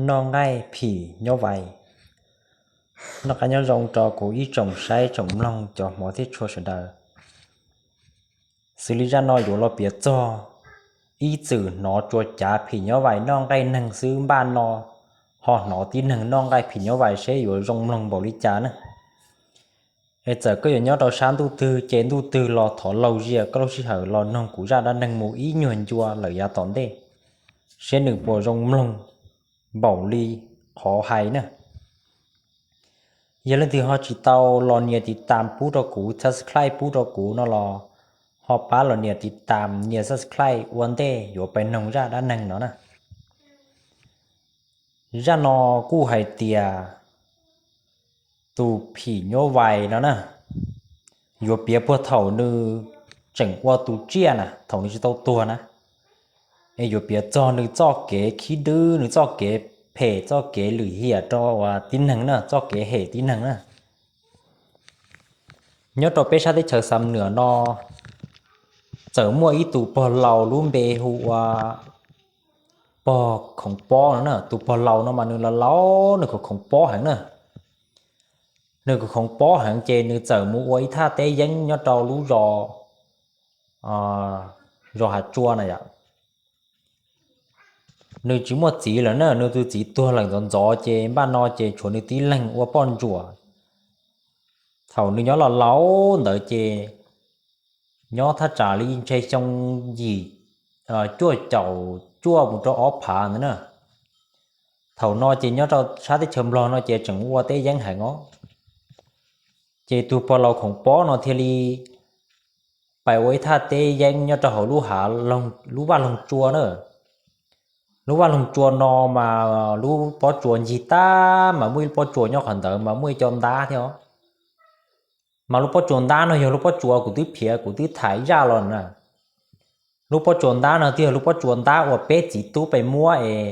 Noj nqaij phim nyob vais. Noj qab nyob zoo rau kuv ib tsoom saib tsoom mloog cov hmov thiab tshua sawv daws. Xws li zaj no yuav los piav txog ib txwm hnov tsuas cav phim nyob vais noj nqaij neeg xwb, npaj no ho hnov tib neeg noj nqaij phim nyob vais seb yuav zoo mloog npaum li cas na. Es txawm koj yuav nyob rau sab ntuj twg ces ntuj twg los thov laug zias koj lub sij hawm los noog kuv zaj dab neeg mus ib nyuag ncua lawm yav tom ntej, seb nws puas zoo mloog npaum li qhov hais na. Yog leej twg ho tsis tau los nias tiv tam pub rau kuv, subscribe pub rau kuv no los ho pab los nias tiv tam nias subscribe ua ntej yuav pais noog zaj dab neeg no na. Zaj no kuj hais tias tus phim nyuj vais no na, yuav piav puag thaum nws tseem ua tus tsiaj na, thaum nws tsis tau tuag na. Es yuav piav txog nws txoj kev khib dwb, nws txoj kev phem, txoj kev lwm hiam rau uas tib neeg na, txoj kev hem tib neeg na. Nyob rau peb sab teb chaws Xam Nuam no, txawm muaj ib tus pog laus lub npe hu ua pog Khoov Pob no na. Tus pog laus no mas nws laus laus, nws khoov khoov pob heev na. Nws khoov khoov pob heev ces nws txawm mus ua ib thaj teb yeeb nyob rau lub zos, zos Hav Tsua na yom. Nws tsis muaj txiv lawm na, nws tus txiv tuag lawm ntxov ntxov ces npaj no ces tshuav nws tib leeg ua poj ntsuam. Thaum nws nyob laus laus ntawd ces nyob thaj tsam li ntshe xyoo yim cuaj caum cuaj mus rau ob phav ntawd na. Thaum no ces nyob rau sab teb chaws Nplog no ces tseem ua teb yeeb heev os. Ces tus pog laus Khoov Pob no thiaj li pais ua ib thaj teb yeeb nyob rau hauv lub hav, lub vaj loog tsua na. Lub vaj loog tsua no mas lub pob tsuas ncig tag mas muaj ib lub pob tsuas nyob qhov ntawd mas muaj ib co ntab thiab os. Mas lub pob tsuas ntab no yog lub pob tsuas kuv twb piav kuv twb tham ib zaj los na. Lub pob tsuas ntab no twb yog lub pob tsuas ntab uas peb txiv tub pes muab es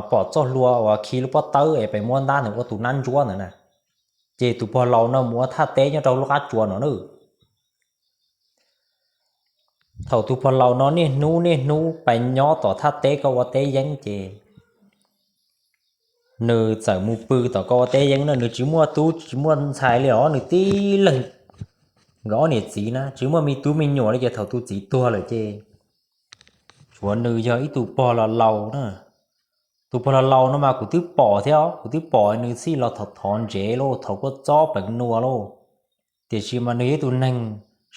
pom txoj hlua uas khi lub pob tawb es pes muab ntab ntawd ua tus nab ntsuab ntawd na. Ces tus pog laus no mus ua thaj teb nyob rau lub qab tsua no na. Thaum tus pog laus no niaj hnub niaj hnub pais nyob tom thaj teb ko ua teb yeeb ces nws txawm mus pw tom ko ua teb yeeb na, nws tsis muaj tub tsis muaj ntxhais li os, nws tib leeg nkawd ob niam txiv na, tsis muaj me tub me nyuam li ces thaum tus txiv tuag lawm ces tshuav nws yog ib tus pog laus laus na. Tus pog laus laus no mas kuv twb pom thiab os, kuv twb pom nws txhij los thov thov ntsev lauj, thov kua txob pleev nua lauj. Tiam sis mas nws yog ib tus neeg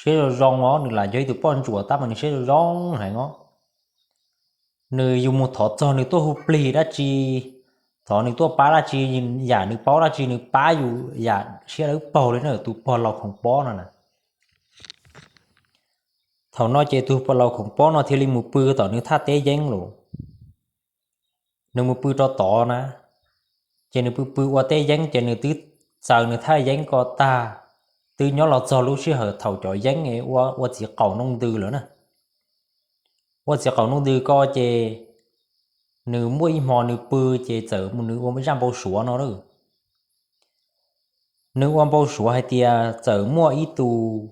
siab zoo zoo os, nws lam yog ib tus poj ntsuam tab mas nws siab zoo zoo heev os. Nws yus mus thov txog nws tuaj hu plig dab tsi, thov nws tuaj pab dab tsi, yam nws paub dab tsi nws pab yus yam siab dawb paug li na, tus pog laus Khoov Pob no na. Thaum no ces tus pog laus Khoov Pob no thiaj li mus pw tom nws thaj teb yeeb lawm. Nws mus pw rau tod na, ces nws pw pw ua teb yeeb ces nws twb txaws nws thaj yeeb ko tag, twb nyob los txog lub sij hawm thaum cov yeeb ua ua txiv qaum nplooj ntws lawm na. Ua txiv qaum nplooj ntws ko ces nws muaj ib hmo nws pw ces txawm nws ua zaj npau suav no na. Nws ua npau suav hais tias txawm muaj ib tus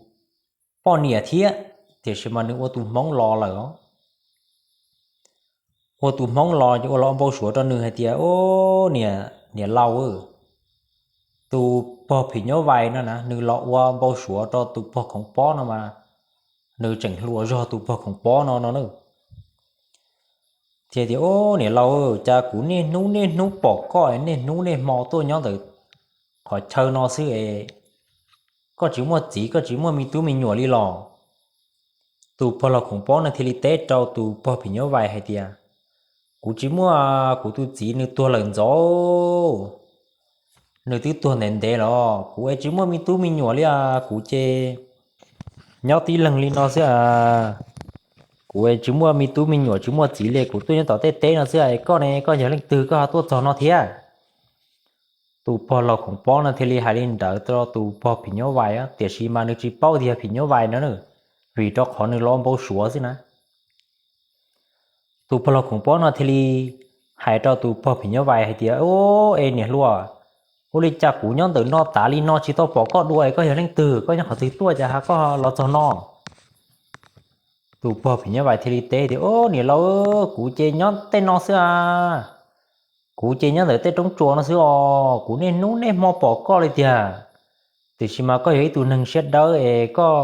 poj niam thiab, tiam sis mas nws ua tus hmoob los lawm os. Ua tus hmoob los ces ua los ua npau suav rau nws hais tias, Au, niam laus, tus pog phim nyuj vais no na, nws los ua npau suav rau tus pog Khoov Pob no mas nws tseem hluas zog tus pog Khoov Pob no no na. Thiaj tias, Au, niam laus, cas kuv niaj hnub niaj hnub pom koj niaj hnub niaj hmo tuaj nyob ntawm qhov chaw no xwb es koj tsis muaj txiv koj tsis muaj me tub me nyuam li los? Tus pog laus Khoov Pob no thiaj li teb rau tus pog phim nyuj vais hais tias, Kuv tsis muaj, kuv tus txiv nws tuag lawm ntxov, nws twb tuag ntev ntev los, kuv es tsis muaj me tub me nyuam li, kuv ces nyob tib leeg li no xwb. Kuv tsis muaj me tub me nyuam tsis muaj txiv li, kuv tuaj nyob tom tej teb no xwb es koj ne, koj yog leej twg koj ho tuaj txog no thiab? Tus pog laus Khoov Pob no thiaj li hais li ntawd rau tus pog phim nyuj vais, tiam sis mas nws tsis paub tias yog phim nyuj vais no na, vim rau qhov nws los ua npau suav xwb na. Tus pog laus Khoov Pob no thiaj li hais rau tus pog phim nyuj vais hais tias, Au, es niam hluas, ua li cas kuv nyob ntawm no tas li no tsis tau pom koj dua es koj yog leej twg, koj nyob qhov twg tuaj cas ho koj los txog no? Tus pog phim nyuj vais thiaj li teb tias, Au, niam laus, kuv ces nyob tej no xwb a, Kuv ces nyob ntawm tej roob tsua no xwb os, kuv niaj hnub niaj hmo pom koj li tiag. Tiam sis mas koj yog ib tug neeg siab dawb es koj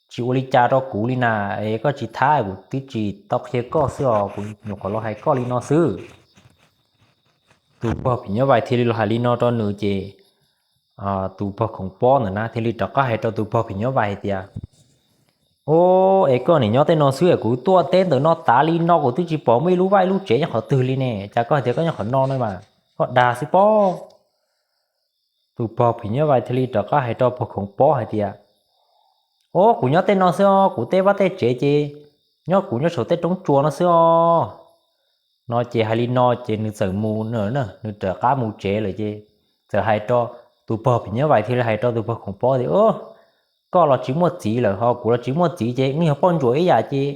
tsis ua li cas rau kuv li na, es koj tsis thab kuv twb tsis tau qhia koj xwb os, kuv nyuam qhuav los hais koj li no xwb. Tus pog phim nyuj vais thiaj li los hais li no rau nws ces tus pog khoom pob ntawm na thiaj li rov qab hais rau tus pog phim nyuj vais hais tias, Ub, es koj nim nyob tej no xwb es kuv tuaj teb ntawm no tas li no kuv twb tsis pom muaj ib lub vaj ib lub tsev nyob qhov twg li ne, cas koj hais tias koj nyob qhov no no mas koj dag xwb pob. Tus pog phim nyuj vais thiaj li rov qab hais rau pog khoom pob hais tias, Ub, kuv nyob tej no xwb os, kuv tej vaj tej tsev ces nyob kuv nyob saum tej roob tsua no xwb os. No ces hais li no ces nws txawm mus, nws rov qab mus tsev lawm ces txawm hais rau tus pog phim nyuj vais thiaj li hais rau tus pog khoom pob tias, Koj los tsis muaj txiv lawm ho kuv los tsis muaj txiv ces wb yog poj ntsuam ib yam ces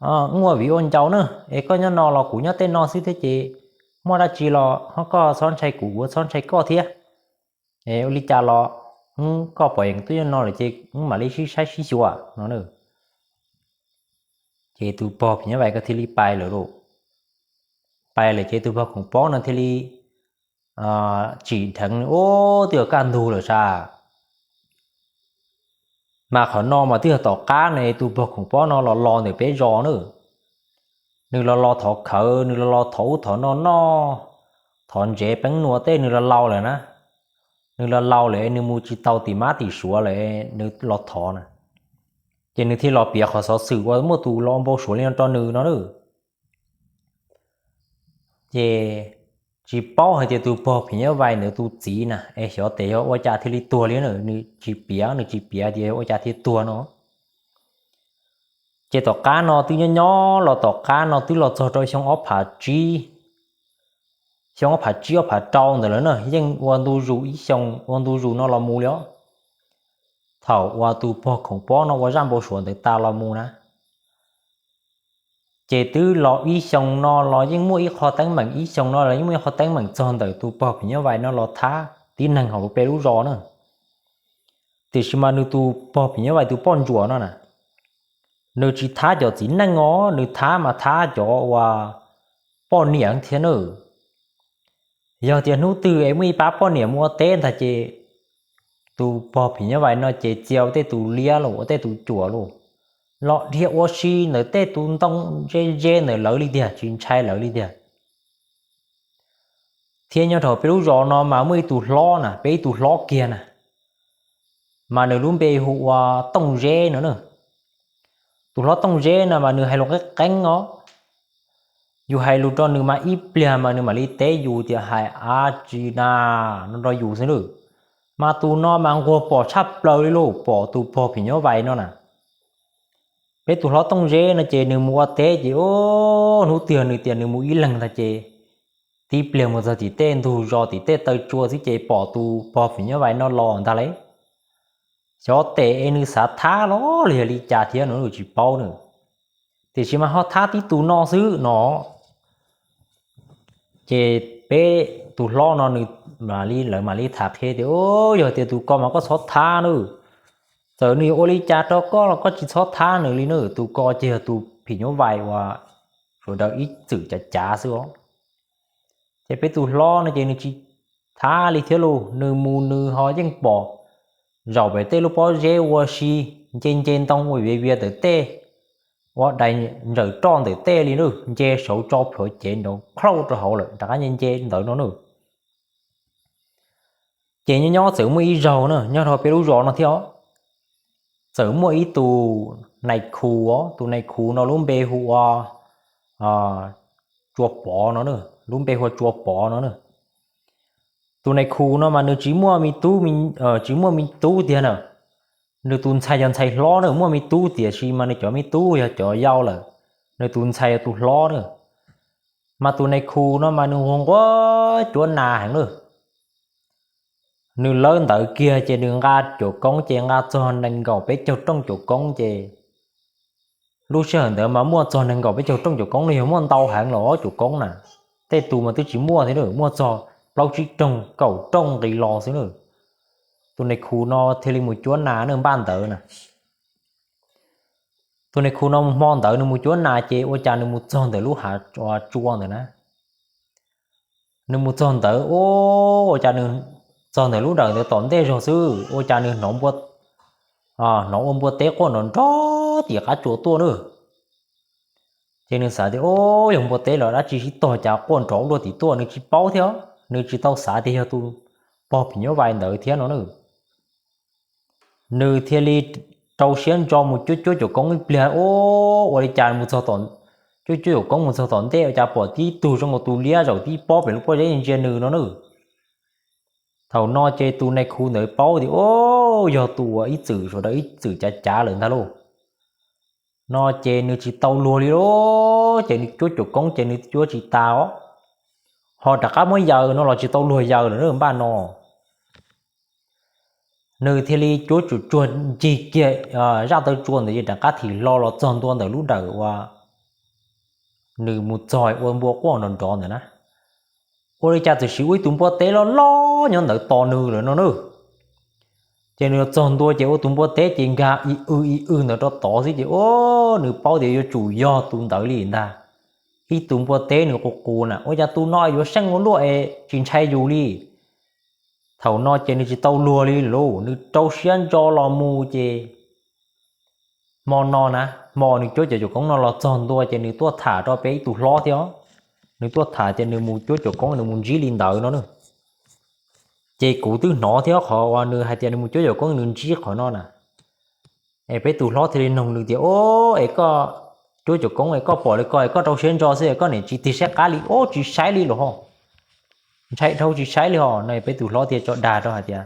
wb ua viv ua ncaus na, es koj nyob no los kuv nyob tej no xwb thiab ces muaj dab tsi los ho koj txhob ntshai kuv, kuv txhob ntshai koj thiab. Ua li cas los wb, koj pom yeej twb nyob no lawm ces wb mam li sib saib sib xyuas no. Ces tus pog phim nyuj vais ko thiaj li pais lawm lauj. Pais lawm ces tus pog khoom pob no thiaj li tsim dheev, Ub, twb yuav kaj ntug lawm sas. Mas qhov no mas twb yog tom qab ne tus pog khoom pob no los los ntawm peb zos na. Nws los los thov khawv, nws los los thov ub thov no noj, thov ntsev peeb nua tej, nws los laus lawm na. Nws los laus lawm nws mus tsis tau tim mab tim suav lawm, nws los thov na. Ces nws thiaj los piav qhov xov xwm uas muaj tus los npau suav li no rau nws no na. Ces tsis paub hais tias tus pog phim nyuj vais ntawd tus txiv na es xyov tes yog ua cas thiaj li tuag li na, nws tsis piav, nws tsis piav tias yog ua cas thiaj tuag no. Ces tom qab no twb nyob nyob los tom qab no twb los txog rau xyoo ob phav tsib, xyoo ob phav tsib ob phav rau ntawd lawm na, yeej ua ntu zus ib xyoo ua ntu zus no los mus li os. Thaum uas tus pog khoom pob no ua zaj npau suav ntawd tas los mus na, ces twb los ib xyoo no los yeej muaj ib qho teeb meem, ib xyoo no los yeej muaj ib qho teeb meem txog ntawm tus pog phim nyuj vais no los thab tib neeg hauv peb lub zos na. Tiam sis mas nws tus pog phim nyuj vais tus poj ntsuam no na, nws tsis thab cov txiv neej os, nws thab mas thab cov uas poj niam thiab na. Yog tias hnub twg es muaj ib pab poj niam mus ua teb ntag ces tus pog phim nyuj vais no ces txia ua tej tus liab los ua tej tus cuam los, los dhia ua si ntawm tej tus ntoo ze ze ntawm lawv li tiag, tsis ntshai lawv li tiag. Thiab nyob rau peb lub zos no mas muaj ib tug hlob na, peb ib tug hlob kiag na, mas nws lub npe hu ua Tooj Zeb no na. Tus hlob Tooj Zeb no mas nws hais lus qeeb qeeb os. Yus hais lus rau nws mas ib pliag mas nws mam li teb yus tias hais dab tsi na no rau yus xwb na. Mas tus no mas nquag pom tshaj plaws li lauj, pom tus pog phim nyuj vais no na. Peb tus hlob Tooj Zeb no ces nws mus ua teb ces hnub twg nws tias nws mus ib leeg ntag ces tib pliag mus txog tim tej ntug zos tim tej taw tsua xwb ces pom tus pog phim nyuj vais no los ntag lauj. Xyov tes es nws xav thab los los yog li cas thiab no tsis paub na, tiam sis mas ho thab tib tus no xwb no. Ces peb tus hlob no nws, lawv mam li tham qhia tias, Yog tias tus ko mas koj txhob thab na. Txawm nws yuav ua li cas rau koj los koj tsis txhob thab nws li na, tus ko ces yog tus phim nyuj vais uas sawv daws ib txwm cav cav xwb os. Ces peb tus hlob no ces nws tsis thab li thiab lauj, nws mus nws ho yeej pom zaum pem tej lub pob zeb ua si, nce nce ntoo ua viav vias ntawm tej, ua dais ntsawm roj ntawm tej li na, nce saud tso plhuav cev nrov nklauj rau hauv lawm rov qab nce nce ntawd no na. Ces nyob nyob txawm muaj ib zaug na nyob rau peb lub zos no thiab os, txawm muaj ib tus nais khu os, tus nais khu no lub npe hu ua Tsua Pov no, lub npe hu ua Tsua Pov no na. Tus nais khu no mas nws tsis muaj me tub, tsis muaj me tub tiag na. Nws tus ntxhais yog ntxhais hlob na, muaj me tub tiam sis mas nws cov me tub yog cov yau lawm, nws tus ntxhais yog tus hlob na. Mas tus nais khu no mas nws nquag nquag cuab nas heev na. Nws lawb ntawd kiag ces nws nqa cuam koob ces nqa txog nees nkaum peb caug rooj cuam koob ces lub sij hawm ntawd mas muaj txog nees nkaum peb caug rooj cuam koob no yog muaj ntau heev los cuam koob na. Tej tus mas twb tsis muaj thiab na, muaj txog plaub tsib rooj kaum rooj nqis los xwb na. Tus nais khu no thiaj li mus cuab nas na npaj ntawd na. Tus nais khu no mus hmo ntawd nws mus cuab nas ces ua cas nws mus txog ntawm lub hav tsua ntawd na. Nws mus txog ntawd, ua cas nws txog ntawm lub dawm ntawd tom ntej zog xwb, ua cas nws hnov npua, hnov ua npua teb quaj nrov nrov tim qab tsua tuaj na. Ces nws xav tias, Ub, yog npua teb los dab tsi sib tog cas quaj nrov luaj tim tuaj? Nws tsis paub thiab, nws tsis tau xav tias yog tus pog phim nyuj vais ntawd thiab no na. Nws thiaj li rau siab ntso mus cuab cuab cuam koob ib pliag, ua li cas mus txog, cuab cuab cuam koob mus txog tom ntej ua cas pom tib tug zoo nkaus tus liab zaum tib pob pem lub pob zeb ntsia nws no na. Thaum no ces tus nais khu ntawd paub tias, Ub, yog tus uas ib txwm sawv daws ib txwm cav cav lawm ntag lauj. No ces nws tsis tau luag li lauj, ces nws cuab cuam koob ces nws cuab tsis tas os. Ho rov qab muab yaws no los tsis tau luag yaws lawm na npaj no. Nws thiaj li cuab tsuj tsuag ncig kiag zaj taw tsua ntawd ces rov qab thim hlo los txog ntua ntawm lub dawm uas nws mus txog ua npua quaj nrov nrov ntawd na. Ua li cas txawm sis ua ib tug npua teb loj loj nyob ntawd tos nws lawm no na. Ces nws txog ntua ces ua tus npua teb ces nkag i w i w ntawd rau tod xwb ces, ub, nws paub tias yuav tsum yog tus ntawd li ntag. Ib tus npua teb nws qus qus na, ua cas tus no yuav seej ua luaj es tsis ntshai yus li. Thaum no ces nws tsis tau luag li lauj, nws rau siab ntso los mus ces hmo no na, hmo nws cuab cov cuam koob no los txog ntua ces nws tuaj tham rau peb ib tug hlob thiab. Nws tuaj tham tias nws mus cuab cuam koob nws mus ntsib li ntawd no na. Ces kuv twb hnov thiab qhov uas nws hais tias nws mus cuab cuam koob nws ntsib qhov no na. Es peb tus hlob thiaj li noog nws tias, Ub, es koj cuab cuam koob es koj pom li ko es koj rau siab ntso xwb es koj niam tsis tig saib qab li, ub, tsis saib li los ho, ntshai dhau tsis saib li ho no. Peb tus hlob thiaj tso dag rau hais tias,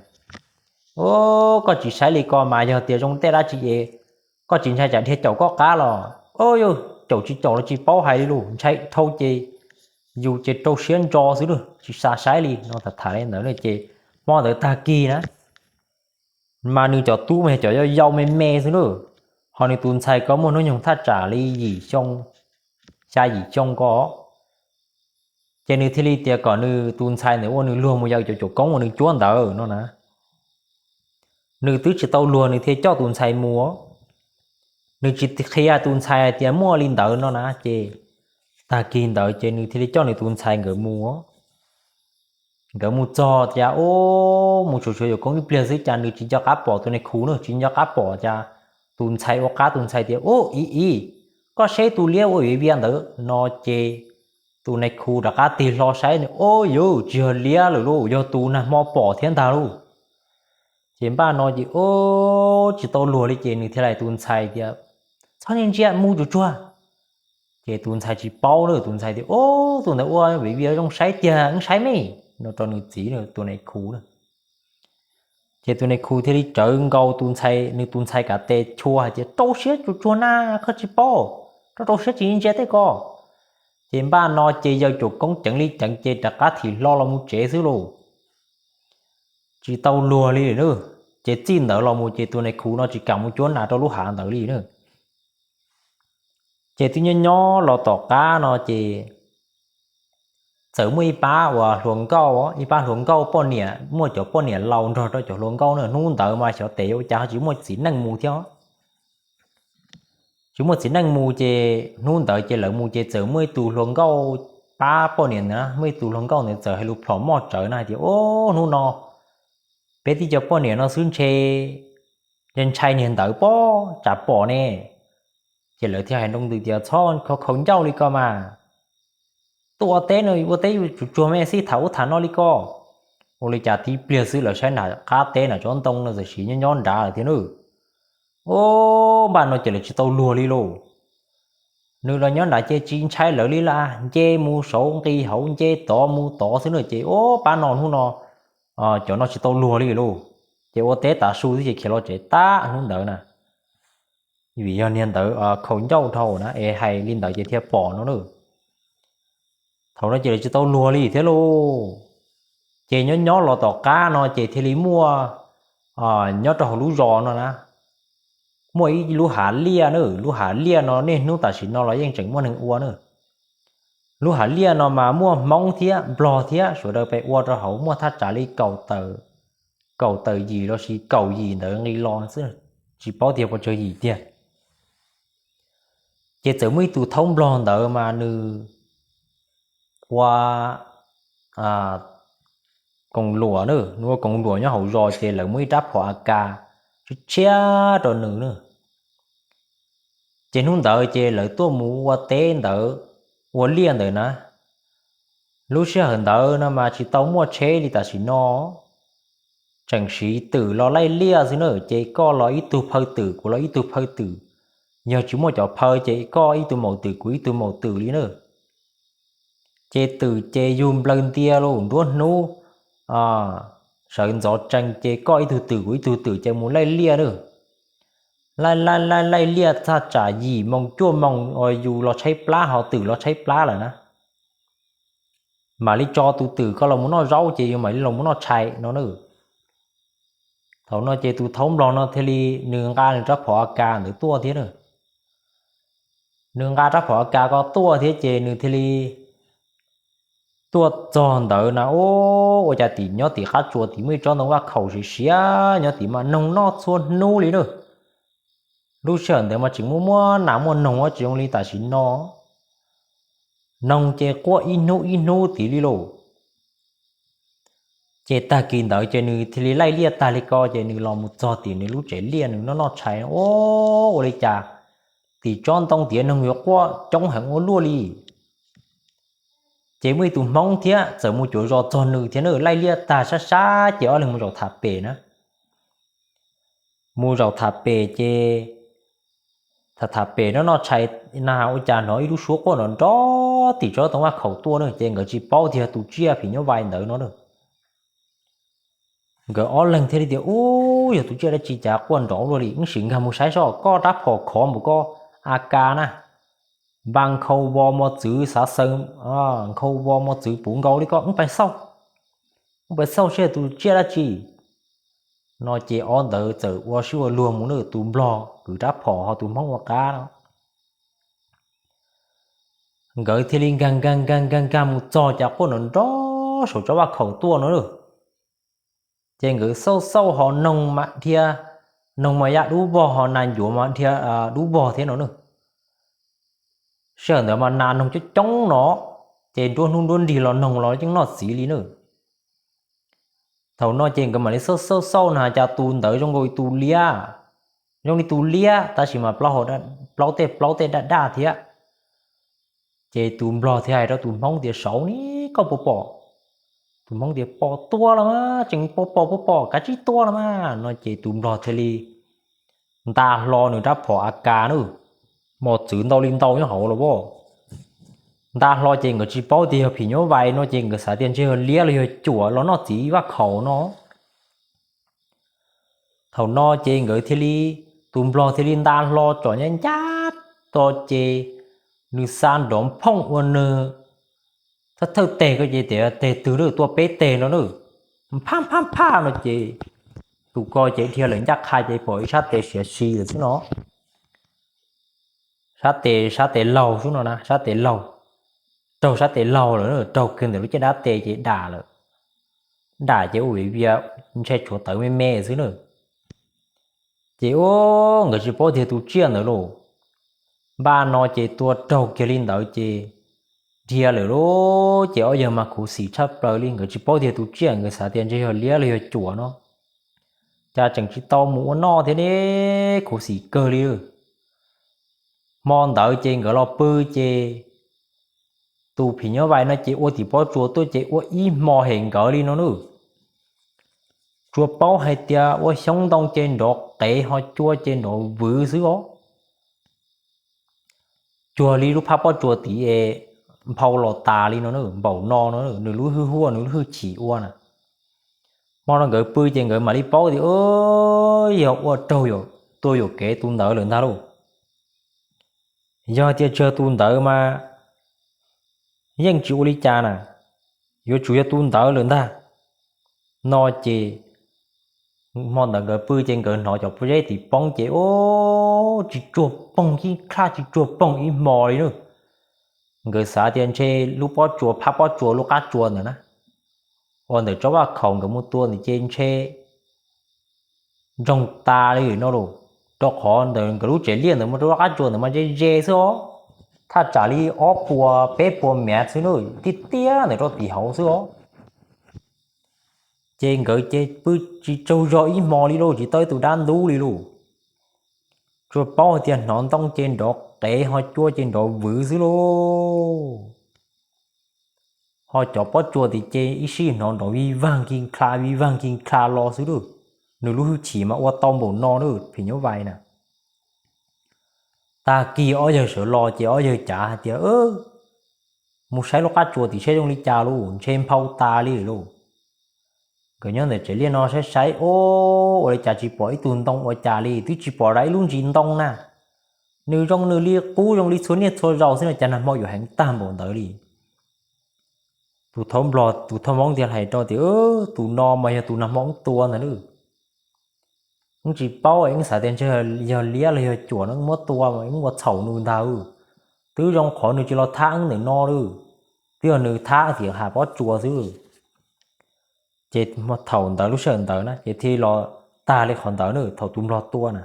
Ub, koj tsis saib li ko mas yog tias zoo tej dab tsi es koj tsis ntshai tsam dhia caum koj qab los? Ub, yog caum tsis caum los tsis paub hais li lauj, ntshai dhau ces yus ces rau siab ntso xwb lauj, tsis xav saib li no. Tham tham li ntawd ces hmo ntawd tag kis na, mas nws cov tub mas yog cov yau yau me me xwb na, ho nws tus ntxhais ko muaj hnub nyoog thaj tsam li yim xyoo, xya yim xyoo ko. Ces nws thiaj li tias kom nws tus ntxhais ntawd ua nws luag mus yaws cov cuam koob uas nws cuab ntawd no na. Nws twb tsis tau luag nws thiaj coj tus ntxhais mus. Nws tsis qhia tus ntxhais hais tias muaj li ntawd no na, ces tag kis ntawd ces nws thiaj li coj nws tus ntxhais nkawd mus. Nkawd mus txog tias, ub, mus tshuav tshuav cuam koob ib pliag xwb cas nws tsis nco qab pom tus nais khu na, tsis nco qab pom cas tus ntxhais ua qab. Tus ntxhais tias, Ub, ib ib, koj saib tus liab ua viav vias ntawd no. Ces tus nais khu rov qab tig hlo saib, Ub, yuj, tsis yog liab lawm lauj, yog tus nag hmo pom thiab ntag lauj. Ces npaj no ces, ub, tsis tau luag li ces nws thiaj li tus ntxhais tias, Txhob ntsia ntsia, mus tsuag tsuag. Ces tus ntxhais tsis paub na, tus ntxhais tias, Ub, tus ntawd ua viav vias zoo saib tiag, wb saib me, no rau nws txiv tus nais khu na. Ces tus nais khu thiaj li tsawv nkaus tus ntxhais, nws tus ntxhais kav tes chua hais tias, Rau siab tsuag tsuag na, koj tsis paub, rau rau siab tsis ntsia tej ko. Ces npaj no ces yaws cuam koob ceev li ceev ces rov qab thim hlo los mus tsev xwb lauj. Tsis tau luag li na. Ces txij ntawd los mus ces tus nais khu no tsis kam mus cuab nas rau lub hav ntawd li na. Ces twb nyob nyob los tom qab no ces txawm muaj ib pab uas hluas nkauj, ib pab hluas nkauj poj niam, muaj cov poj niam laus nrog rau cov hluas nkauj na. Hnub ntawd mas xyov tes ua cas ho tsis muaj txiv neej mus thiab. Tsis muaj txiv neej mus ces hnub ntawd ces lawv mus ces txawm muaj ib tug hluas nkauj pab poj niam ntawd, muaj ib tug hluas nkauj ntawd txawm hais lus plhom moj tsawv na hais tias, Ub, hnub no peb tib co poj niam no xwb ntshe ntshai niag ntawd pob tsam pom ne. Ces lawv thiaj hais nroo ntws tias, Txhob khaus ncauj li ko mas, tuaj ua teb no ua teb yuav tsum tsuag me, xij tham ub tham no li ko. Ua li cas tib pliag xwb lawv saib nram qab teb nram tsob ntoo no txawm sis nyob nyob nrad lawm thiab na. Ub, npaj no ces lawv tsis tau luag li lauj. Nws los nyob nrad ces tsis ntshai lawv li las, nce mus saud nqis hauv, nce tod mus tod xwb na. Ces ub, pab no hnub no cov no tsis tau luag li lauj. Ces ua teb tav su xwb ces khiav los tsev tag hnub ntawd na. Vim yog niag ntawd khaus ncauj dhau na es hais li ntawd ces thiaj pom no na. Thaum no ces lawv tsis tau luag li thiab lauj. Ces nyob nyob los tom qab no ces thiaj li muaj, nyob rau hauv lub zos no na, muaj ib lub hav liaj na. Lub hav liaj no niaj hnub tam sim no los yeej tseem muaj neeg ua na. Lub hav liaj no mas muaj Hmoob thiab Nplog thiab sawv daws pes ua rau hauv, muaj thaj tsam li kaum tawm yim los sis kaum yim ntawd nqis los xwb, tsis paub tias puas tsawg yim tiag. Ces txawm muaj ib tug thaub Nplog ntawd mas nws ua koos luam na, nws ua koos luam nyob hauv zos ces lawv muaj ib rab phom A K tshiab tshiab rau nws na. Ces hnub ntawd ces lawv tuaj mus ua teb ntawd, ua liaj ntawd na. Lub sij hawm ntawd no mas tsis tau muaj tsheb li tam sim no, tseem siv twm los laij liaj xwb na, ces koj los ib tug phaw twm, kuv los ib tug phaw twm. Yog tsis muaj cov phaw ces koj ib tug maum twm, kuv ib tug maum twm li na. Ces twm ces yug nplawg ntia los nruab hnub sawv ntxov tsees ces koj ib tug twm kuv ib tug twm ces mus laij liaj na. Laij laij laij liaj txog tsam yim moos cuaj moos uas yus los tshaib plab ho twm los tshaib plab lawm na, mam li tso tus twm koj los mus noj zaub ces yus mam li los mus noj tshais no na. Thaum no ces tus thaub nplog no thiaj li nws nqa nws rab phom A K ntawd tuaj thiab na. Nws nqa rab phom A K ko tuaj thiab ces nws thiaj li tuaj txog ntawd na, ua cas tim nyob tim qab tsuas tim muaj ib tsob ntoo vaj khaum siav siav nyob tim mas noog noj txhua hnub li na. Lub sij hawm ntawd mas tseem muaj muaj nas muaj noog tsis zoo li tam sim no, noog ces quaj ib hnub ib hnub tid li lauj. Ces tag kis ntawd ces nws thiaj li laij liaj tag li ko ces nws los mus txog tim nws lub tsev liaj nws noj noj tshais, ua li cas tim tsob ntoo tiav noog yuav quaj coob heev ua luaj li. Ces muaj ib tug Hmoob thiab txawm mus cuav zos txog nws thiab na, laij liaj tag sab sab ces ob leeg mus zaum tham pem na. Mus zaum tham pem ces tham tham pem noj noj tshais na ua cas hnov ib lub suab quaj nrov nrov tim tsob ntoo vaj khaum tuaj na, ces nkawd tsis paub tias yog tus tsiaj phim nyuj vais ntawd no na. Nkawd ob leeg thiaj li tias, Ub, yog tus tsiaj dab tsi cas quaj nrov luaj li, wb sim nkag mus saib seb, koj rab phom khov npaum koj, A K na, npa nkhaus vos mos txwv xav xaws, nkhaus vos mos txwv puv nkaus li koj, wb pais xauj, wb pais xauj seb yog tus tsiaj dab tsi. No ces ob ntawd txawm ua sib ua luag mus na, tus nplog kwv rab phom ho tus Hmoob ua qab no. Nkawd thiaj li nkag nkag nkag nkag nkag mus txog cas quaj nrov nrov saum tsob vaj khaum tuaj no na. Ces nkawd xauj xauj ho noog mas dhia, noog mas ya dub vog ho nas ncuav mas dhia dub vog thiab no na. Sij hawm ntawd mas nas noog coob coob no, ces nruab hnub nruab nrig los noog los yeej noj txiv li na. Thaum no ces nkawd mam li xauj xauj xauj na cas tus ntawd zoo nkaus tus liab, zoo li tus liab tab sis mas plaub tej plaub tej daj daj thiab. Ces tus nplog thiaj hais rau tus Hmoob tias, Saud ni, koj puas pom? Tus Hmoob tias, Pom tuaj los mas, tseem pom pom pom pom kav tsij tuaj los mas. No ces tus nplog thiaj li nta hlo nws rab phom A K na, mos txwv ntau li ntau nyob hauv los as. Nta hlo ces nkawd tsis paub tias yog phim nyuj vais no ces nkawd xav tias ntshe yog liab los yog cuam los noj txiv vaj khaum no. Thaum no ces nkawd thiaj li, tus nplog thiaj li nta hlo tsom nyab ncaj to ces nws xa nrov phooj ua nws thawj thawj teg ko ces tias teg twg na, tuaj peb teg no na, phaj phaj phaj no ces tus ko ces dhia lawm ncaj qha ces pom ib sab tes siav si lawm xwb no. Sab tes, sab tes laug xwb no na, sab tes laug, raug sab tes laug lawm, raug kiag ntawm lub caj dab tes ces dam lawm. Dam ces ua vim vias ntshe tshuav tawv me me xwb na. Ces ua nkawd tsis paub tias tus tsiaj ntawd lauj. Npaj no ces tua raug kiag li ntawd ces dhia lawm lauj. Ces ob yawg mas khuv xim tshaj plaws li, nkawd tsis paub tias tus tsiaj, nkawd xav tias ntshe yog liab los yog cuam no, cas tseem tsis tau mus ua noj thiab ne, khuv xim kawg li. Hmo ntawd ces nkawd los pw ces tus phim nyuj vais no ces ua tim pob tsuas tuaj ces ua ib hmo hem nkawd li no na. Tsuas paub hais tias ua xyoob ntoo ces nrov qev ho cua ces nrov vwv xwb os. Cuag li lub phab pob tsuas tid es nphau los tas li no na, npaum no no, nws lub hwj huaj nws lub hwj chim ua na. Hmo no nkawd pw ces nkawd mam li paub tias yog ua raug, tua yuam kev tus ntawd lawm ntag lauj. Yog tias tsis yog tus ntawd mas yeej tsis ua li cas na, yuav tsum yog tus ntawd lawm ntag. No ces hmo ntawd nkawd pw ces nkawd hnov cov pob zeb tim poob ces ua tsis tsuag poog, ib khlaj tsis tsuag poog ib hmo li na. Nkawd xav tias ntshe lub pob tsuas, phab pob tsuas lub qab tsuas ntawd na, uas ntawm tsob vaj khaum nkawd mus tua ntawd ces ntshe ntsoog tas li no lauj, rau qhov ntawm nkawd lub tsev liaj ntawd mus rau lub qab tsuas ntawd mas ze ze xwb os, thaj tsam li ob puas peb puas mev xwb na, tiaj tiaj ntawm rau tim hauv xwb os. Ces nkawd ces pw tsis tsaug zog ib hmo li lauj, tsis tau ib tug dab ntub li lauj. Tsuas paub hais tias hnov ntoo ces nrov qev ho cua ces nrov vwv xwb lauj. Ho cov pob tsuas tim ces ib sij hnov nrov vij vag ki dha vij vag ki dha los xwb lauj. Nws lub hwj chim mas ua tau npaum no lauj phim nyuj vais na. Tag kis ob yawg sawv los ces ob yawg cav hais tias, mus saib lub qab tsuas tim seb zoo li cas lauj, ntshe nphau tas li lauj. Nkawd nyob ntawm tsev liaj no saib saib, o, ua li cas tsis pom ib tug ntoo ua cas li, twb tsis pom ib lub ntsis ntoo na. Nws zoo nws li qub zoo li txhua niaj txhua zaus xwb no, cas nag hmo yuav heev tag npaum ntawd li. Tus thab nplog tus thaj Hmoob thiaj hais rau tias, tus no mas yog tus nag hmo wb tua ntag lauj. Wb tsis paub, wb xav tias ntshe yog liab los yog cuam no muab tua mas wb ua txhaum nws ntag. Twb zoo qhov nws tsis los thab wb ntawm no lauj, twb yog nws thab tim hav pob tsuas xwb. Ces thaum ntawd lub sij hawm ntawd na ces thiaj li los tag li qhov ntawd na, thaum tus nplog tua na.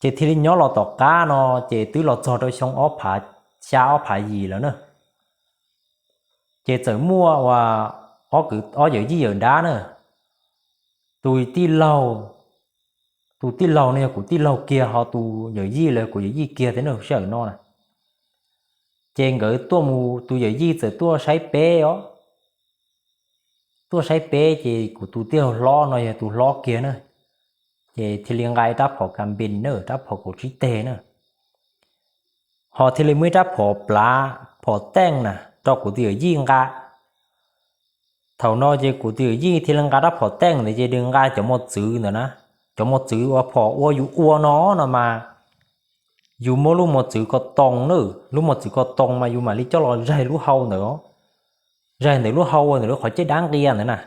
Ces thiaj li nyob los tom qab no, ces twb los txog rau xyoo ob phav xya ob phav yim lawm na. Ces txawm muaj ua ob yawm yij yawm dab na, tus tij laug, tus tij laug no yog kuv tij laug kiag, ho tus yawm yij los yog kuv yawm yij kiag thiab na, sij hawm no na. Ces nkawd tuaj mus, tus yawm yij txawm tuaj saib peb os, tuaj saib peb ces kuv tus tij laug hlob no yog tus hlob kiag na, ces thiaj li nqa ib rab phom kas npees na, rab phom kaum tsib teg na, ho thiaj li muaj ib rab phom plav phom teej na rau kuv tus yawm yij nqa. Thaum no ces kuv tus yawm yij thiaj li nqa rab phom teej ntawd ces nws nqa cov mos txwv ntawd na, cov mos txwv uas phom uas yus ua no no mas, yus muab lub mos txwv ko too na, lub mos txwv ko too mas yus mam li coj los zaig lub hau ntawd, zaig ntawm lub hau ua ntawm lub qhov caj dab nqia ntawd na.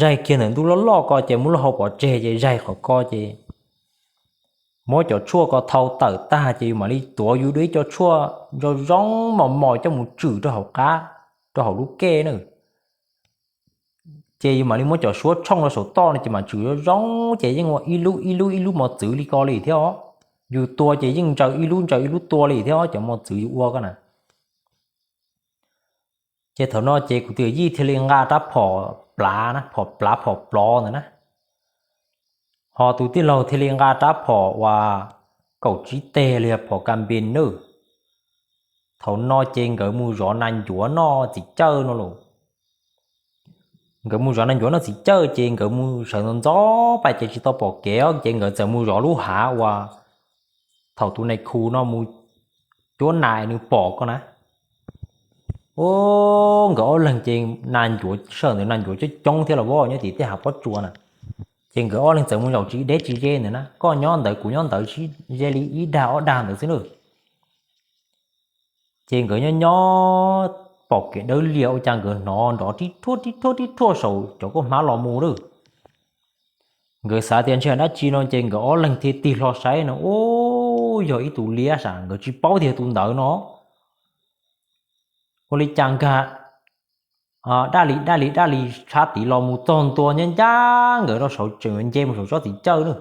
Zaig kiag ntawm ntug loj loj ko ces muab lub hau pov tseg ces zaig qhov ko ces muab cov tshuaj ko thau tawm tag ces yus mam li tuav yus dua ib co tshuaj zoo zoo mos mos coj mus tswm rau hauv qab, rau hauv lub kej na. Ces yus mam li muab cov suab tshooj rau saum toj no ces mam tswm zoo zoo ces yeej ua ib lub ib lub ib lub mos txwv li ko li thiab os. Yus tua ces yeej ntsaws ib lub ntsaws ib lub tua li thiab os, cov mos txwv yus ua ko na. Ces thaum no ces kuv tus yawm yij thiaj li nqa rab phom plav na, phom plav phom plov ntawd na, ho tus tij laug thiaj li nqa rab phom uas kaum tsib teg li phom kas npees na. Thaum no ces nkawd mus zov nas ncuav noj txiv cawj no los. Nkawd mus zov nas ncuav noj txiv cawj ces nkawd mus sawv ntxov ntxov pais ces tsis tau pom kev os, ces nkawd txawm mus zov lub hav uas thaum tus nais khu no mus cuab nas nws pom ko na. Ub, nkawd ob leeg ces nas ncuav sij hawm ntawd nas ncuav coob coob thiab los as nyob tim tej hav pob tsuas na. Ces nkawd ob leeg txawm mus zaum tsis deb tsis ze ntawd na, koj nyob ntawd kuv nyob ntawd sib ze li ib dag ob dag ntawd xwb na. Ces nkawd nyob nyob pom kev dawb liag ua cas nkawd hnov nrov rib rhuaj rib rhuaj rib rhuaj saum cov kauj hmab los mus lawm. Nkawd xav tias ntshe dab tsi no ces nkawd ob leeg thiaj tig hlo saib no, ub, yog ib tug liab sav, nkawd tsis paub tias tus ntawd no ua li cas nkag daj li daj li daj li sab tid los mus txog ntua ncaj ncaj nkawd rau saud tseem nce mus saum tsob txiv cawj na.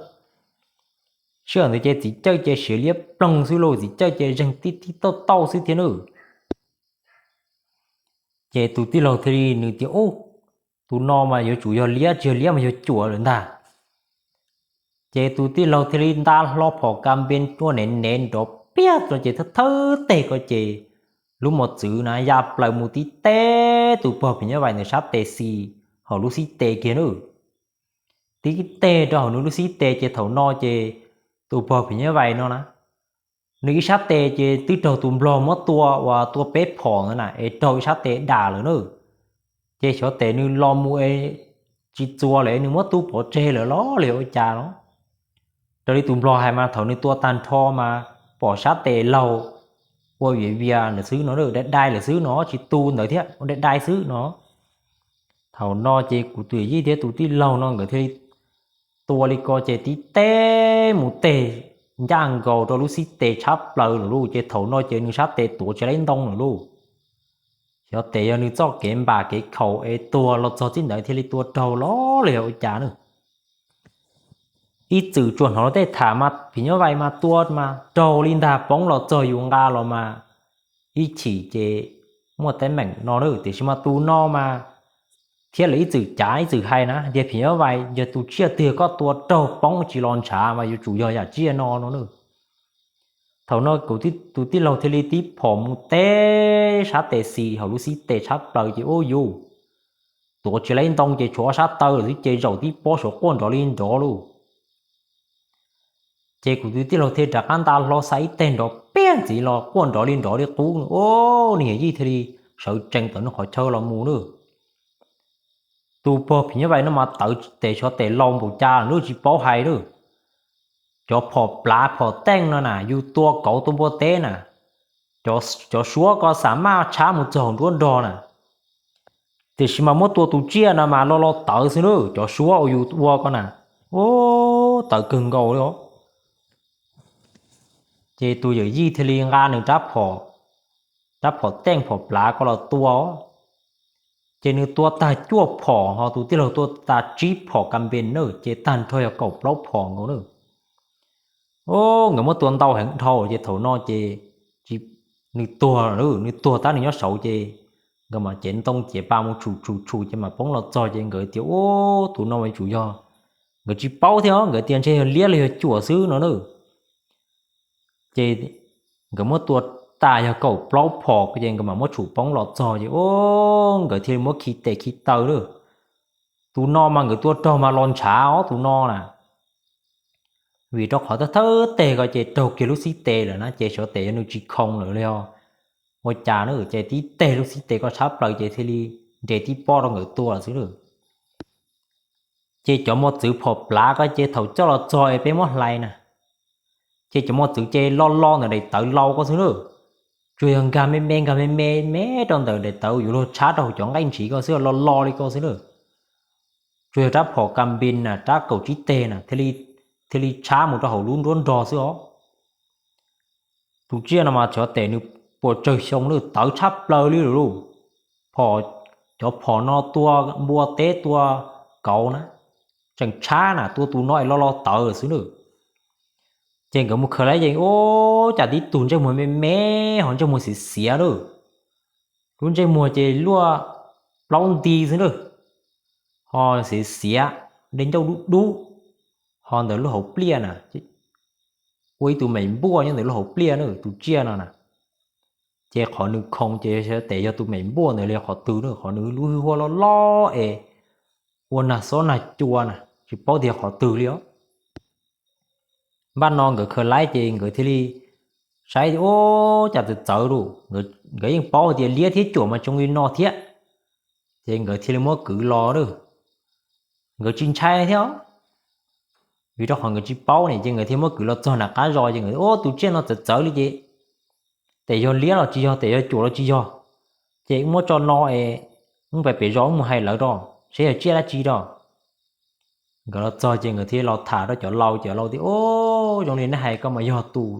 Sij hawm ntawd ces txiv cawj ces siav liab ploog xwb lauj, txiv cawj ces zeeg tib tib tauj tauj xwb thiab na. Ces tus tij laug thiaj li nws tias, ub, tus no mas yuav tsum yog liab, tsis yog liab mas yog cuam lawm ntag. Ces tus tij laug thiaj li nta hlo phom kas npees ua nev nev nrov piag rau ces thawb thawb teg ko ces lub mos txwv na ya plaws mus tib teg tus pog phim nyuj vais ntawd sab tes xis hauv lub xib tes kiag na. Tib teg rau hauv nws lub xib tes ces thaum no ces tus pog phim nyuj vais no na, nws ib sab tes ces twb raug tus nplog muab tua uas tua peb phom ntawd na es raug ib sab tes dam lawm na. Ces xyov tes nws los mus es tsis txuas lawm nws muab tu pov tseg lawm los li ua cas no. Raws li tus nplog hais mas thaum nws tua tag nrho mas pom sab tes laug ua viav vias ntawd xwb no, dai dai lawm xwb no, tsis tu ntawd thiab, ua dai dai xwb no. Thaum no ces kuv tus yij thiab tus tij laug no nkawd thiaj li tua li ko ces tib teg mus teg ncaj nkaus rau lub xib tes tshab plaws lawm lauj, ces thaum no ces nws sab tes tuav tsis laib ntoo lawm lauj. Xyov tes yog nws txoj kev npam kev khaum es tuag los txog txij ntawd thiaj li tua raug los li ua cas na. Ib txwm tsuas hnov luag tej tham mas phim nyuj vais mas tua mas raug li ntag, poob los txog yus nqa los mas ib chim ces muaj teeb meem no na, tiam sis mas tus no mas thiab lawv ib txwm cav ib txwm hais na tias phim nyuj vais yog tus tsiaj twg koj tua raug poob tsis los ntshav mas yuav tsum yog yam tsiaj no no na. Thaum no kuv tus tij laug thiaj li tib phom mus teb sab tes xis hauv lub xib tes tshab plaws ces ub yus tuav tsis laib ntoo ces tshuav ob sab taw lawm xwb ces zaum tib pob saum quaj nrov li nrov lauj. Ces kuv tus tij laug thiaj rov qab nta hlo xa ib teg nrov piag ntxiv los quaj nrov li nrov li qub, ub, nws yawm yij thiaj li sawv tsees tawm nws qhov chaw los mus na. Tus pog phim nyuj vais no mas tawv tes tsho tes laus npaum cas lawm tsis paub hais na. Cov phom plav phom teej no na yus tua kauv tua npua teb na, cov suab ko xam maj tshab mus txog hauv nruab nrog na, tiam sis mas muab tua tus tsiaj no mas lo lo tawv xwb na, cov suab uas yus ua ko na, ub, tawv kawg nkaus li os. Ces tus yawm yij thiaj li nqa nws rab phom teej phom plav ko los tua. Ces nws tua tag cuaj phom ho tus tij laug tua tag tsib phom ka npe na, ces tag nrho yog kaum plaub phom nkaus na. Nkawd muab tua ntau heev dhau ces thaum no ces nws tuag, nws tuag tab nws nyob saud ces nkawd mam cev ntoo cev pa mus tshum tshum tshum ces mam poob los txog ces nkawd tias ub tus no mas yuav tsum yog, nkawd tsis paub thiab os, nkawd tias ntshe yog liab los yog cuam xwb no na. Ces nkawd muab tua tas yog kaum plaub phom ces nkawd mam muab tshum poob los txog ces ub nkawd thiaj li muab khi tes khi taw na. Tus no mas nkawd tua raug mas los ntshav os tus no na. Vim rau qhov thawj thawj teg ko ces raug kiag lub xib tes lawm na ces xyov tes yog nws tsis khoo lawm los yog ua cas na ces tib teg lub xib tes ko tshab plaws ces thiaj li nres tib pob rau nkawd tua xwb na. Ces cov mos txwv phom plav ko ces thaum coj los txog es peb muab hlais na, ces cov mos txwv ces lo lo ntawm daim tawv laus ko xwb na. Tsuas yog nkag me me nkag me me me rau ntawm daim tawv yuav luag tshab rau hauv cov nqaij ntshiv ko xwb, lo lo li ko xwb na. Tsuas yog rab phom ka npis na rab kaum tsib teg na thiaj li tshab mus rau hauv lub nruab nrog xwb os. Tus tsiaj no mas xyov tes nws puas tsawg xyoo lawm tawv tshab plaws li lawm lauj. Cov phom no tua npua teb tua kauv na, tseem tshab na, tua tus no es lo lo tawv xwb na. Ces nkawd mus khaws lawm ces ub cas tib tug ntsej muag me me ho ntsej muag xiav xiav lawm. Lub ntsej muag ces luaj plaub nti xwb na, ho xiav xiav, dej ncauj dub dub, ho ntawm lub hauv pliaj na ua ib tug meem npuaj nyob ntawm lub hauv pliaj na tus tsiaj no na. Ces qhov nws khoo ces xyov tes yog tus meem npuaj ntawd li qhov twg na, qhov nws lub hwj huaj loj loj es ua nag xob nag cua na tsis paub tias qhov twg li os. Npaj no nkawd khaws lawm ces nkawd thiaj li saib ub cas txawv txawv lauj, nkawd yeej paub tias liab thiab cuam mas zoo li no thiab, ces nkawd thiaj li muab kwv los lawm. Nkawd tsis ntshai thiab, vim rau qhov nkawd tsis paub ne ces nkawd thiaj muab kwv los txog nram qab zos ces nkawd ub tus tsiaj no txawv txawv li ces tes yog liab los tsis yog tes yog cuam los tsis yog, ces muab tso no es wb pais pem zos wb mus hais lawv rau seb yog tsiaj dab tsi rau. Nkawd los txog ces nkawd thiaj los tham rau cov laus, cov laus tias ub zoo li neb hais ko mas yog tus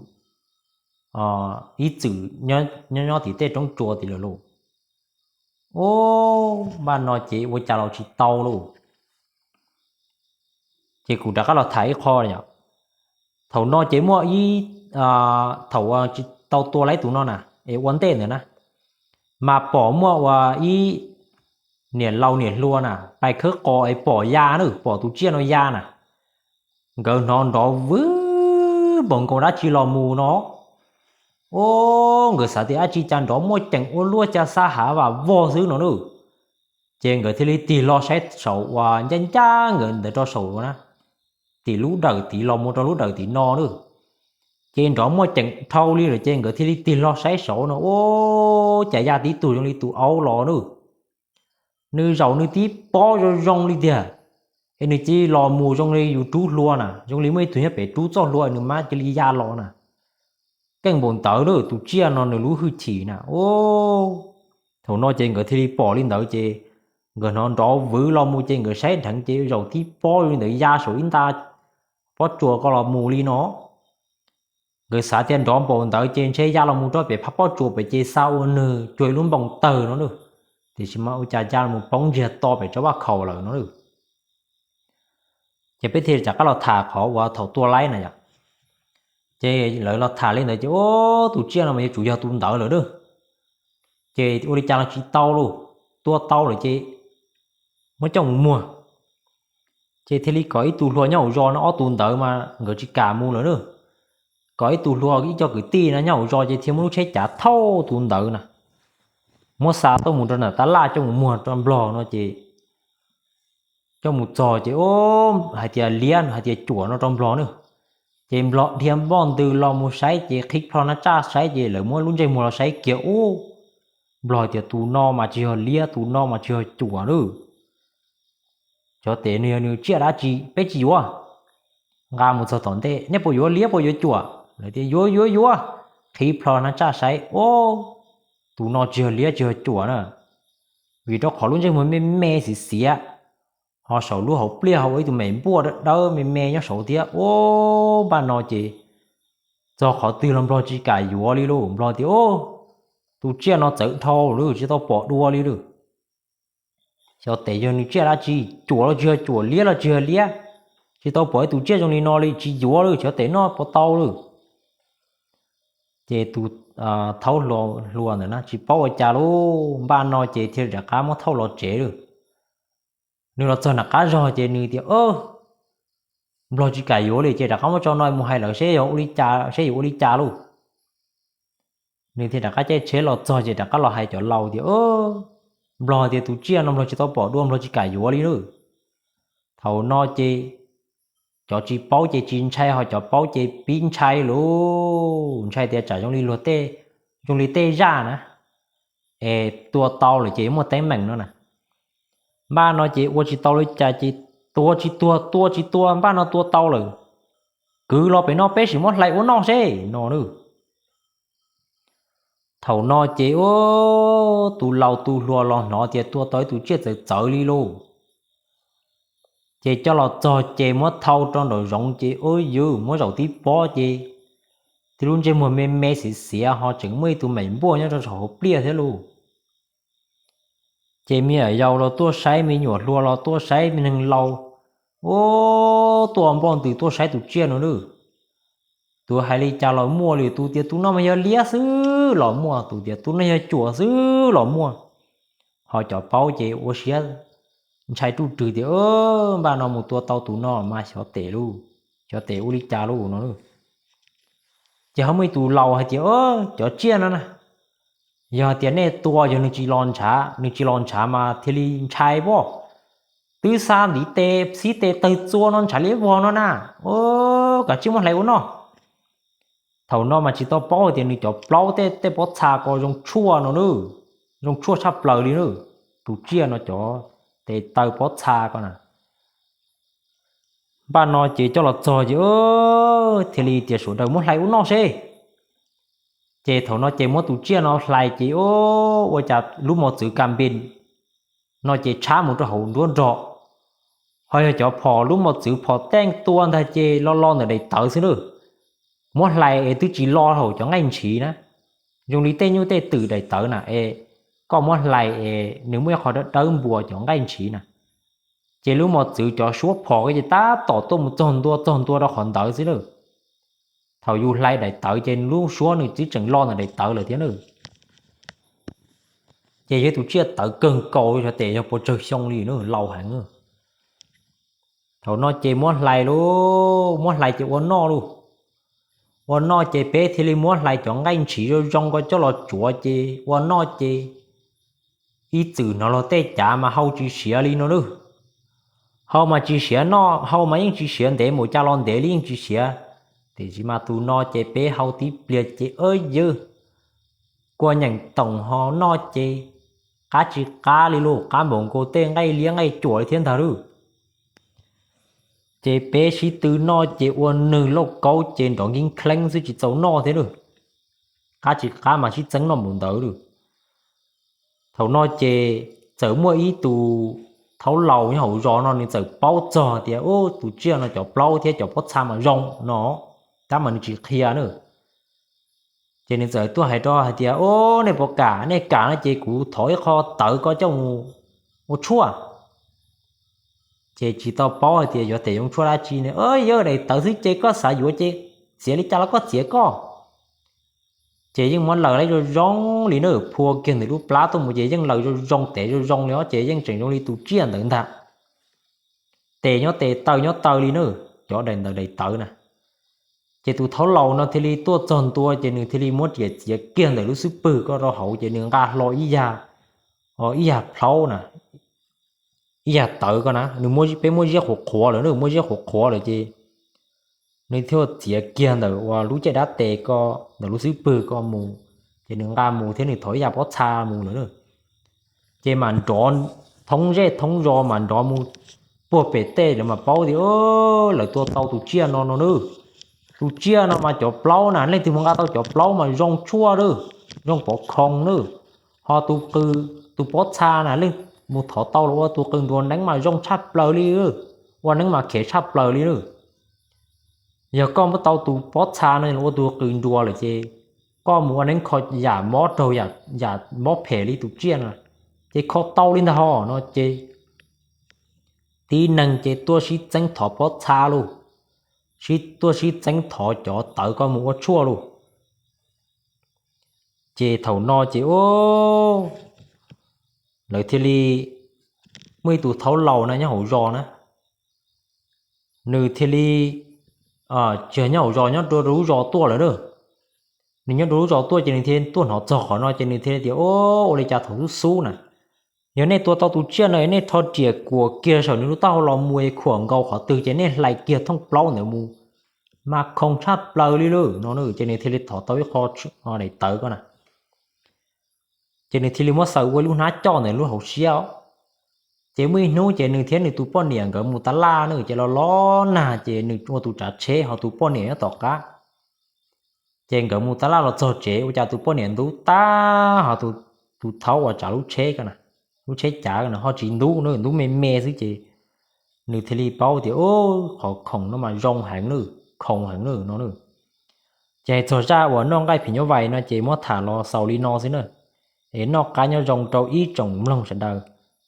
ib txwm nyob nyob tim tej roob tsua tim lawm lauj. Ub npaj no ces ua cas los tsis tau lauj. Ces kuv rov qab los tham ib qho, thaum no ces muaj ib, thaum tsis tau tua lawm tus no na es ua ntej ntawd na, mas pom muaj ua ib niam laus niam hluas na pais khawb qos es pom ya na, pom tus tsiaj no ya na, nkawd hnov nrov vwb npaum nkaus dab tsi los mus no. Ub nkawd xav tias dab tsi cas nrov muaj ceem ua luaj ca xab hav vam vog xwb no na. Ces nkawd thiaj li tig hlo saib saum uas ncaj ncaj nkawd ntawd rau saum na, tim lub dawm tid los mus rau lub dawm tim no na. Ces nrov muaj ceem dhau li lawm ces nkawd thiaj li tig hlo saib saud no ub cas ya tib tug zoo li tus aub los na. Nws zaum nws tib pob zoo zoo li tiag, es nws cia li los mus zoo li yus rub hlua na, zoo li muaj ib tug nyob pem rub txoj hlua nws mam cia li ya los na. Keej npaum ntawd na tus tsiaj no nws lub hwj chim na. Thaum no ces nkawd thiaj li pom li ntawd ces nkawd hnov nrov vwv los mus ces nkawd saib dheev ces zaum tib pob li ntawd ya saum ib nta pob tsuas ko los mus li no. Nkawd xav tias nrov npaum ntawd ces ntshe ya los mus rau pem phab pob tsuas pem ces xa ua nws cuag ib lub npoo tawg no na, tiam sis mas ua cas ya los mus poob ntsiag to pem tsob vaj khaum lawm no. Ces peb thiaj rov qab los tham qhov uas thaum tua laib na yom. Ces lawv los tham li ntawd ces ub tus tsiaj no mas yuav tsum yog tus ntawd lawm na. Ces ua li cas los tsis tau lauj, tua tau lawm ces muab coj mus muag. Ces thiaj li kom ib tug hluas nyob hauv zos no, ob tug ntawd mas nkawd tsis kam mus lawm na. Kom ib tug hluas ib co kwv tij no nyob hauv zos ces thiaj muab lub tsheb cav thauj tus ntawd na, muab xa tuaj mus rau nram tab laj coj mus muag rau nplog no ces coj mus txog ces hais tias liab hais tias cuam no rau nplog na. Ces nplog dhia npoj ntws los mus saib ces qhib plho nab tsaj saib ces lawv muab lub ntsej muag los saib kiag ub, nplog tias tus no mas tsis yog liab, tus no mas tsis yog cuam lawm. Xyov tes nws yog nws tsiaj dab tsi, peb tsis yuav. Nqa mus txog tom ntej, nej puas yuav liab puas yuav cuam? Lawv tias yuav yuav yuav. Qhib plho nab tsaj saib ub, tus no tsis yog liab tsis yog cuam na, vim rau qhov lub ntsej muag me me xiav xiav, ho saum lub hauv pliaj ho ua ib tug me npuaj dawb dawb me me nyob saud thiab ub. Npaj no ces txog qhov twg los nplog tsis kam yuav li lauj. Nplog tias ub, tus tsiaj no txawv dhau lawm, tsis tau pom dua li lawm. Xyov tes yog nws tsiaj dab tsi, cuam los tsis yog cuam, liab los tsis yog liab, tsis tau pom ib tus tsiaj zoo li no li, tsis yuav lawm, xyov tes noj puas tau lawm. Ces tus thaub hluas ntawd na tsis paub ua cas lauj. Npaj no ces thiaj rov qab muab thauj los tsev lawm. Nws los txog nram qab zog ces nws tias nplog tsis kam yuav li ces rov qab muab tso no mus hais lawv seb yog ua li cas, seb yuav ua li cas lauj. Nws thiaj rov qab caij tsheb los txog ces rov qab los hais cov laus tias nplog tias tus tsiaj no nplog tsis tau pom dua, nplog tsis kam yuav li lauj. Thaum no ces cov tsis paub ces tsis ntshai, ho cov paub ces pib ntshai lauj, ntshai tias tsam zoo li luag tej, zoo li tej zaj na, es tua tau lawm ces muaj teeb meem no na. Npaj no ces ua tsis tau li cas ces tua tsis tuag, tua tsis tua, npaj no tua tau lawm, kwv los pem no peb sim muab hlais ua noj seb no na. Thaum no ces tus laus tus hluas los hnov tias tua tau ib tus tsiaj txawv txawv li lauj, ces coj los txog ces muab thau rau nraum zoov ces ua yws muab zaum tib pob ces tib lub ntsej muag me me xiav xiav ho tseem muaj ib tug me npuaj nyob rau saum hauv pliaj thiab lauj. Ces me nyuam yaus los tuaj saib, me nyuam hluas los tuaj saib, me neeg laus ua tuaj npoj ntws tuaj saib tus tsiaj no lauj. Tus hais li cas los muaj li, tus tias tus no mas yog liab xwb los muaj, tus tias tus no yog cuam xwb los muaj. Ho cov paub ces ua siab ntshai ruj rwg tias npaj no mus tua tau tus no mas xyov tes lauj, xyov tes ua li cas lauj no. Ces ho muaj ib tus laus hais tias cov tsiaj no na, yog tias nej tua yog nws tsis los ntshav, nws tsis los ntshav mas thiaj li ntshai pob. Twb xa ntiv tes xib tes tawg txua no ntshav liab vog no na, kav tsij muab hlais ua noj. Thaum no mas tsis tau paub tias nws cov plaub tej tej pob txha ko zoo tshuaj no na, zoo tshuaj tshaj plaws li na, tus tsiaj no cov tes taw pob txha ko na. Npaj no ces coj los txog ces thiaj li tias sawv daws muab hlais ua noj seb. Ces thaum no ces muab tus tsiaj no hlais ces ua cas lub mos txwv kas npis no ces tshab mus rau hauv nruab nrog. Ho yog cov phom lub mos txwv phom tej tua ntag ces lo lo ntawm daim tawv xwb na. Muab hlais es twb tsis lo hauv cov nqaij ntshiv na, zoo li tej nyuj tej twm daim tawv na es koj muab hlais es nws muaj ib qho dawb dawb npuas cov nqaij ntshiv na. Ces lub mos txwv cov suab phom ko ces tab tom tuaj mus txog ntua txog ntua rau qhov ntawd xwb na. Thaum yus hlais daim tawv ces lub suab nws twb tseem lo ntawm daim tawv lawm thiab na. Ces yog tus tsiaj tawv kawg nkaus xyov tes yog puas tsawg xyoo li na, laus heev. Thaum no ces muab hlais lauj, muab hlais ces ua noj lauj. Ua noj ces peb thiaj li muab hlais cov nqaij ntshiv zoo zoo ko coj los tsuav ces ua noj ces ib txwm hnov luag tej cav mas hau tsis siav li no lauj. Hau mas tsis siav noj, hau mas yeej tsis siav, ntev mus cas los ntev li yeej tsis siav. Tiam sis mas tus no ces peb hau tib pliag ces ua yws, kua nyeem toom ho noj ces qab tsis qab li lauj, qab npaum nkaus tej nqaij liab nqaij cuam li thiab ntag lauj. Ces peb sib tw noj ces ua nws lauj kaub ces nrov nkib kheeb xwb tsis txaus noj thiab lauj. Qab tsis qab mas sib txeeb noj npaum ntawd lauj. Thaum no ces txawm muaj ib tus thaub laus nyob hauv zos no nws txawm paub txog tias tus tsiaj no cov plaub thiab cov pob txha mas zoo no, tab mas nws tsis qhia na. Ces nws txawm tuaj hais rau hais tias nej puas kam, nej kam no ces kuv thov ib qho tawv koj coj mus ua tshuaj. Ces tsis tau paub hais tias yuav tes zoo tshuaj dab tsi ne, yog daim tawv xwb ces koj xav yuav ces txiav li cas los koj txiav koj. Ces yeej muab laws laib zoo zoo li na, phua kiag ntawm lub plab tuaj mus ces yeej laws zoo zoo tev zoo zoo li os, ces yeej tseem zoo li tus tsiaj ntawd ntag. Tes nyob tes taw nyob taw li na, cov daim ntawv daim tawv na. Ces tus thaub laus no thiaj li tuaj txog ntua ces nws thiaj li muab riam txiav kiag ntawm lub xub pwg ko rau hauv ces nws nqa hlo ib yag, ib yag plhaub na, ib yag tawv ko na, nws, peb muab ziab qhuav qhuav lawm na, muab ziab qhuav qhuav lawm ces nws thiaj txiav kiag ntawm uas lub caij dab tes ko, ntawm lub xub pwg ko mus, ces nws nqa mus thiab nws thov ib yam pob txha mus lawm na. Ces mam nrov thoob zej thoob zos mas nrov mus puag pem tej lawm mas paub tias lawv tua tau tus tsiaj no no na. Tus tsiaj no mas cov plaub na, leej twg mus nqa tau cov plaub mas zoo tshuaj lawm, zoo pov khoom lawm. Ho tus qws, tus pob txha na, leej mus thov tau los ua tus qws nruas neeb mas zoo tshaj plaws li, ua neeb mas khev tshaj plaws li lawm. Yog koj muab tau tus pob txha no los ua tus qws nruas lawm ces koj mus ua neeb kho yam mob raug yam mob phem li tus tsiaj no, ces kho tau li ntag ho no ces tib neeg ces tuaj sib txeeb thov pob txha lauj, sib tuaj sib txeeb thov cov tawv ko mus ua tshuaj lauj. Ces thaum no ces lawv thiaj li, muaj ib tug thaub laus na nyob hauv zos na, nws thiaj li, tsis yog nyob hauv zos, nyob rau lub zos tuaj lawm na. Nws nyob rau lub zos tuaj ces nws thiaj tuaj hnov txog qhov no ces nws thiaj li tias, Ua li cas thaum xub xub na, yog nej tua tau tus tsiaj no nej rho riam kuam kiag saum nws lub taub hau los mus es khuam nkaus qhov twg ces nej hlais kiag thooj plaub ntawd mus mas khoom tshaj plaws li lawm no. Ces nws thiaj li thov tau ib qho daim tawv ko na. Ces nws thiaj li muab xaws ua lub hnab coj ntawm lub hauv siab os. Ces muaj ib hnub ces nws thiab nws tus poj niam nkawd mus tab laj na, ces los los nag ces nws ua tus tsav tsheb ho tus poj niam nyob tom qab. Ces nkawd mus tab laj los txog tsev ua cas tus poj niam ntub tag ho tus thaub uas tsav lub tsheb ko na, lub tsheb cav ko na ho tsis ntub na, ntub me me xwb ces nws thiaj li paub tias, Qhov khoom no mas zoo heev na, khoom heev na no na. Ces txog zaj uas noj nqaij phim nyuj vais no ces muab tham los xaus li no xwb na. Es noj qab nyob zoo rau ib tsoom mloog sawv daws,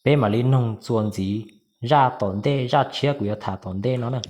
peb mam li noog txuas ntxiv zaj tom ntej, zaj tshiab kuv yuav tham tom ntej no na.